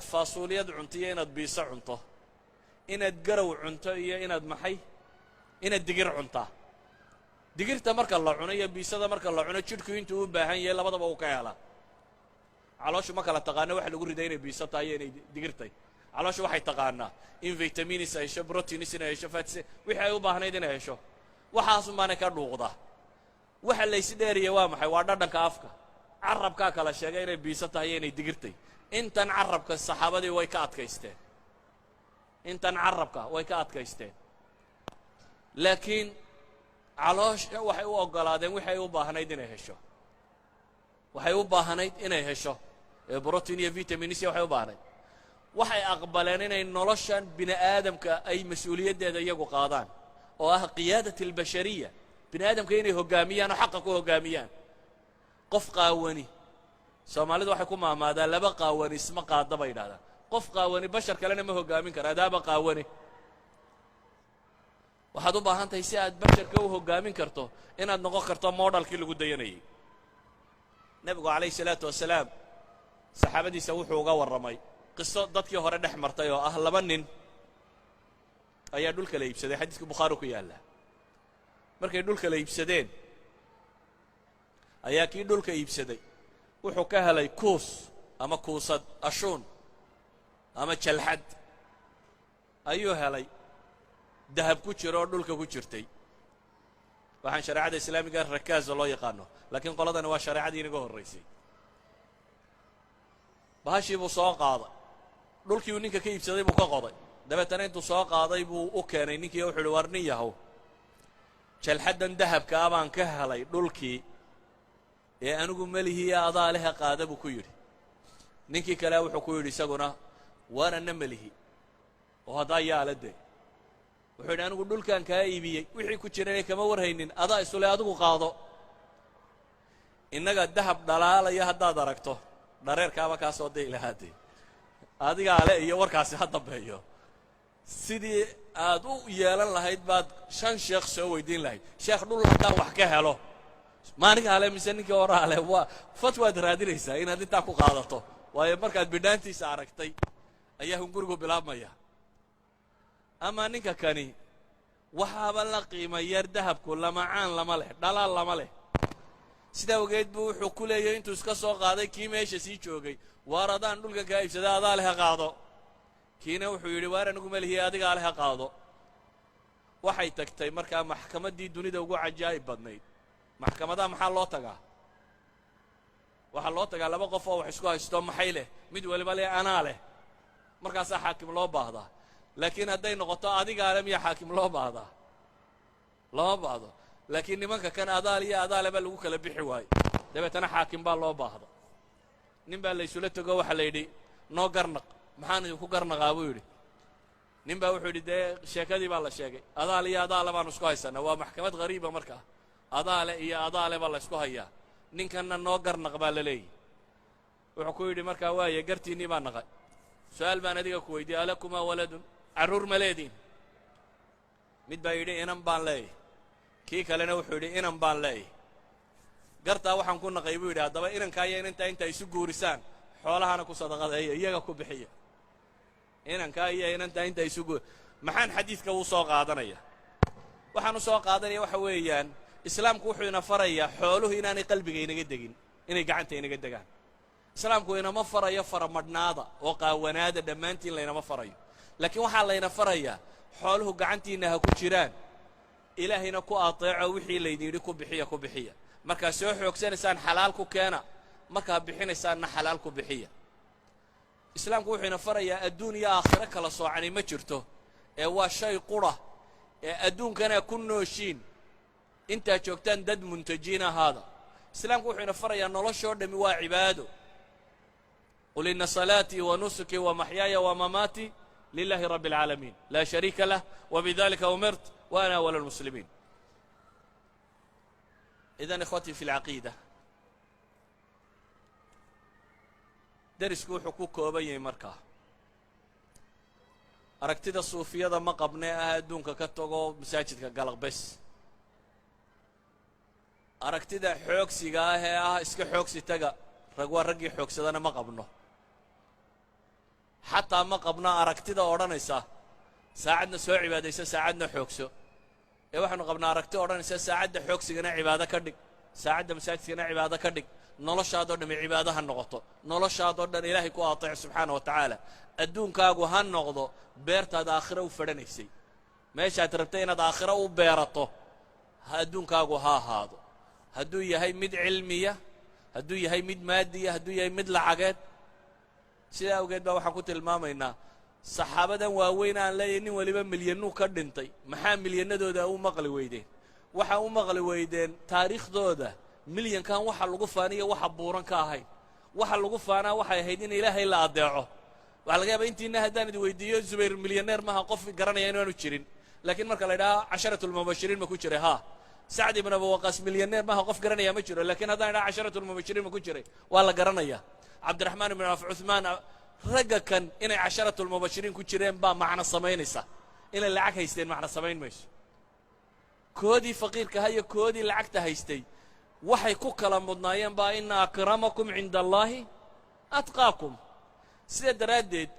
Faasuuliyad cunto iyo inaad biiso cunto, inaad garow cunto iyo inaad maxay, inaad digir cuntaa. Digirta marka la cuno iyo biisada marka la cuno, jidhku intuu u baahan yahay labadaba uu ka helaa. Calooshu ma kala taqaano waxa lagu riday inay biiso tahay iyo inay digirtay. Calooshu waxay taqaanaa in vitamins ay hesho, proteins inay hesho, fats, wixii ay u baahnayd inay hesho. Waxaasun baanay ka dhuuqdaa. Waxa laysdheeriya waa maxay? Waa dhadhanka afka. Carabkaa kala sheegay inay biiso tahay iyo inay digirtay. Intan carabka saxaabadii way ka adkaysteen, intan carabka way ka adkaysteen, laakiin caloosha waxay u oggolaadeen wixii ay u baahnayd inay hesho, waxay u baahnayd inay hesho ee protein iyo vitamins waxay u baahnayd. Waxay aqbaleen inay noloshan bini aadamka ay mas-uuliyaddeeda iyagu qaadaan, oo ah قيادة البشرية, bini aadamka inay hoggaamiyaan oo xaqa ku hoggaamiyaan. Qof qaawani, Soomaalidu waxay ku maahmaadaan, "Laba qaawani isma qaada," bay yidhahdaan. Qof qaawani bashar kalena ma hoggaamin kara. Adaaba qaawani, waxaad u baahan tahay, si aad basharka u hoggaamin karto, inaad noqon karto modelkii lagu dayanayay. Nebigu calayhi salaatu wasalaam saxaabadiisa wuxuu uga warramay qiso dadkii hore dhex martay, oo ah laba nin ayaa dhulka la iibsaday. Xadiiska Bukhaari ku yaalla. Markay dhulka la iibsadeen ayaa kii dhulka iibsaday wuxuu ka helay kuus ama kuusad, ashuun ama jalxad ayuu helay, dahab ku jiro oo dhulka ku jirtay. Waxaan shareecada islaamiga rakaaza loo yaqaano, laakiin qoladani waa shareecadii inaga horraysay. Bahashii buu soo qaaday, dhulkii uu ninka ka iibsaday buu ka qoday. Dabeetana intuu soo qaaday buu u keenay ninkii. Wuxu uhi, "War nin yahow, jalxaddan dahabka ah baan ka helay dhulkii ee anigu melihiiya, adaa lehe, qaada," buu ku yidhi. Ninkii kale wuxuu ku yidhi isaguna, "Waanana melihi oo haddaa yaala de." Wuxuu yidhi, "Anigu dhulkan kaa iibiyey, wixii ku jirana kama warhaynin, adaa isule, adigu qaado." Innaga dahab dhalaalaya haddaad aragto, dhareerkaaba kaa soo dayi lahaadee, adigaa le iyo warkaasi ha dambeeyo. Sidii aad u yeelan lahayd baad shan sheekh soo weydiin lahayd: "Sheekh, dhul haddaan wax ka helo, maanigaa le mise ninkii horaa le?" Waa fatwaad raadinaysaa inaad intaa ku qaadato, waayo markaad bidhaantiisa aragtay ayaa hungurigu bilaabmaya. Ama ninka kani waxaaba la qiima yar dahabku, lamacaan lama leh, dhalaal lama leh. Sidaa ogeed buu wuxuu ku leeyahy, intuu iska soo qaaday kii meesha sii joogay, "Waar adaan dhulkan kaa iibsada, adaa leh, ha qaado." Kiina wuxuu yidhi, "Waar anigu ma lihiye, adigaa leh, ha qaado." Waxay tagtay markaa maxkamaddii dunida ugu cajaa'ib badnayd. Maxkamadaha maxaa loo tagaa? Waxaa loo tagaa laba qof oo wax isku haysto, maxay leh, mid waliba leh anaa leh, markaasaa xaakim loo baahdaa. Laakiin hadday noqoto adigaa le, miya xaakim loo baahdaa? Lama baahdo. Laakiin nimanka kan adaal iyo adaale baa lagu kala bixi waaye. Dabeetana xaakim baa loo baahda. Nin baa laysula tego, waxaa la yidhi, "Noo garnaq." "Maxaan idinku garnaqaa?" buu yidhi. Nin baa wuxuu yidhi, dee sheekadii baa la sheegay, adaal iyo adaale baanu isku haysanaa. Waa maxkamad ghariiba markaa, adaale iyo adaale baa la ysku hayaa, ninkanna "Noo garnaq" baa la leeyahy. Wuxuu ku yidhi markaa, "Waaye, gartiinnii baa naqay. Su-aal baan adiga ku weydiiyey: ألكما ولد? Carruur ma leediin?" Mid baa yidhi, "Inan baan leeyahy." Kii kalena wuxuu yidhi, "Inan baan leeyahy." "Gartaa waxaan ku naqay," buu yidhi, "haddaba inankaa iyo inantaa intaa isu guurisaan, xoolahana ku sadaqadeeya, iyaga ku bixiya." Inankaa iyo inantaa intaa isu guur. Maxaan xadiidka uu soo qaadanaya? Waxaan u soo qaadanaya waxa weeyaan, Islaamku wuxuu ina farayaa xooluhu inaanay qalbiga inaga degin, inay gacanta inaga degaan. Islaamku inama farayo faramadhnaada oo qaawanaada dhammaantiin, laynama farayo. Laakiin waxaa layna farayaa, xooluhu gacantiinna ha ku jiraan, Ilaahayna ku ateeco. Wixii laydin yidhi ku bixiya, ku bixiya. Markaad soo xoogsanaysaan, xalaal ku keena. Markaad bixinaysaanna, xalaal ku bixiya. Islaamku wuxuu ina farayaa adduun iyo aakhiro kala soocani ma jirto, ee waa shay qura ee adduunkana ku nooshiin. Intaad joogtaan, dad muntajiin ahaada. Islaamku wuxuu ina farayaa noloshoo dhammi waa cibaado. قل إن صلاتي ونسكي ومحياي ومماتي لله رب العالمين لا شريك له وبذلك أمرت وأنا أول المسلمين. إذن إخوتي في العقيدة, derisku wuxuu ku kooban yahay markaa, aragtida suufiyada ma qabnee ah adduunka ka tago, masaajidka galaq bes. Aragtida xoogsiga ah ee ah iska xoogsi taga, rag waa raggii xoogsadana, ma qabno. Xataa ma qabno aragtida odhanaysa saacadna soo cibaadayso, saacadna xoogso. Ee waxaanu qabnaa aragti odhanaysa saacadda xoogsigana cibaado ka dhig, saacadda masaajidkana cibaado ka dhig, noloshaadoo dhami cibaado ha noqoto, noloshaadoo dhan Ilaahay ku ateec subxaana wa tacaala. Adduunkaagu ha noqdo beertaad aakhiro u fadhanaysay, meeshaad rabtay inaad aakhiro u beerato ha adduunkaagu ha ahaado. Hadduu yahay mid cilmiya, hadduu yahay mid maadiya, hadduu yahay mid lacageed. Sidaa awgeed baa waxaan ku tilmaamaynaa saxaabadan waaweyn aan leeyahy nin waliba milyanuu ka dhintay. Maxaa milyanadooda u maqli weydeen? Waxaa u maqli weydeen taariikhdooda milyankan waxa lagu faaniyo waxa buuran ka ahayn. Waxa lagu faanaa waxay ahayd in Ilaahay la addeeco. Waxaa laga yaaba intiina haddaan idi weydiiyo Zubayr milyaneer maha, qof garanaya inaanu jirin. Laakiin marka la idhaha casharatu lmubashiriin ma ku jiray, ha. Sacd ibn Abu Waqaas milyaneer maha, qof garanaya ma jiro. Lakiin haddaan idhaha casharatu lmubashiriin ma ku jiray, waa la garanaya. Cabdiraxmaan ibn Cawf, Cuthmaan, ragga kan inay casharatu lmubashiriin ku jireen baa macno samaynaysa. Inay lacag haysteen macno samayn mayso. Koodii faqiirka iyo koodii lacagta haystay waxay ku kala mudnaayeen baa ina akramakum cinda Allaahi atqaakum. Sida daraaddeed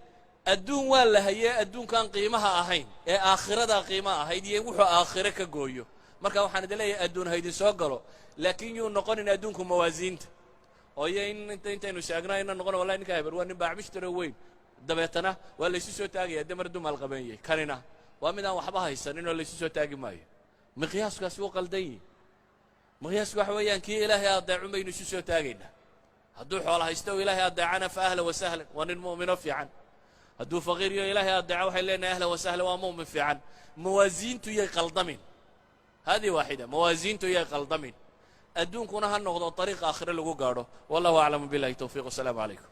adduun waa la hayee, adduunkaan qiimaha ahayn ee aakhiradaa qiimaha ahayd iyo wuxuu aakhire ka gooyo. Marka waxaan idin leeyahay adduun haydin soo galo, laakiin yuu noqonin adduunku mawaasiinta oo iyo in inta intaynu sheegno ayna noqon wallahi ninka hebel waa nin baacmishtaro weyn, dabeetana waa laysu soo taagaya de mar dumaal qabenyey, kanina waa mid aan waxba haysanin oo laysu soo taagi maayo. Miqyaaskaasi wuu qaldan yihi. Miqyaasku waxa weeyaan kii Ilaahay adeecun baynu isu soo taagaynaa. Hadduu xoola haysto oo Ilaahay adeecana, fa ahla wasahlan, waa nin mu'mino fiican. Hadduu faqiir iyo Ilaahay adeeco, waxay leenahay ahlan wasahlan, waa mu'min fiican. Mawaasiintu yay qaldamin, hadihi waaxida, mawaasiintu yay qaldamin. Adduunkuna ha noqdo ariiq aakhire lagu gaadho. Wallahu aclamu, billahi towfiiq, wasalaamu calaykum.